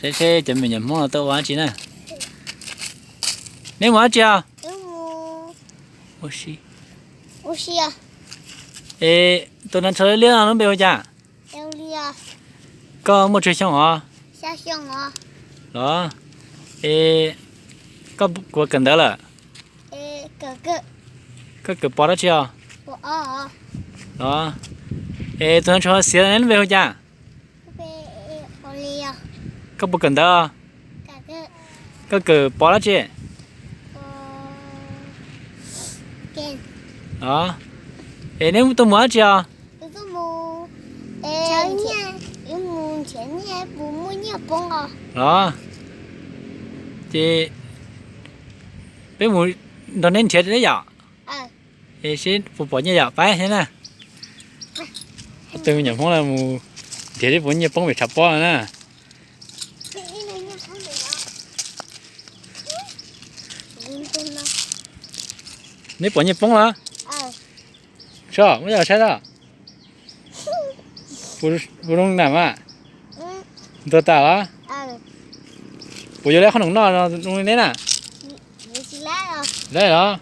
Seb cov me nyuam Hmoob no tuaj ua dab tsi na. Neb mus dab tsi os? Es tus hnav tsho liab liab no lub npe hu cas? Koj muaj tsawg xyoo os? Los, es koj puas kawm ntawv lawm? Koj kawm pov dab tsi os? Los, es tus hnav tsho xiav no lub npe hu cas? Koj puas kawm ntawv? Koj kawm pov dab tsi? Los, es neb tuaj mus dab tsi os? Los, ces peb mus nrog neb nrhiav yom. Es seb puas pom nyiaj yom, pab thiab na. Tus me nyuam Hmoob no mus nrhiav seb puas nyiaj poob pem tshav pob no na. Neb pom nyiaj poob los? Soj, muab coj saib soj. Puas zoo na mas? Ntuag tas los? Puas yuav lawv qhob noom noj no zoo li neb na? Lawv los?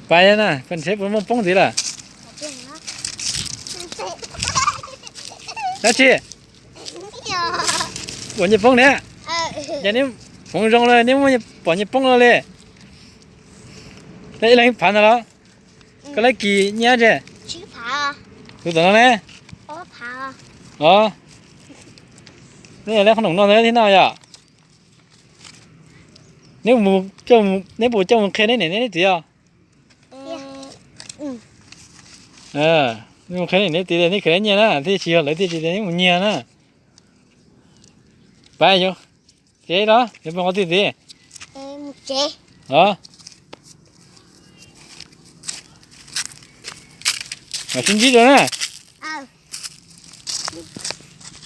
Pab na, pab seb puas muaj poob ntxiv lawm. Dab tsi? Pom nyiaj poob ne. Yog neb hmoov zoo los neb muaj pom nyiaj poob los li. Ib leeg ib phav ntawd los? Koj lawv kis nyiaj tsi? Tus tom no ne? Os, neb yog lawv qhob noom noj thiab noj yom? Neb, neb puas coj mus qhia neb niam neb txiv os? Neb mus qhia neb niam neb txiv tias neb khwv nyiaj na, thiaj tsis yog lawv thiaj tsis tias neb mus nyiag na. Pab, tsev los yuav pab qhov twg txiv? Os, mam sib ntsib dua na.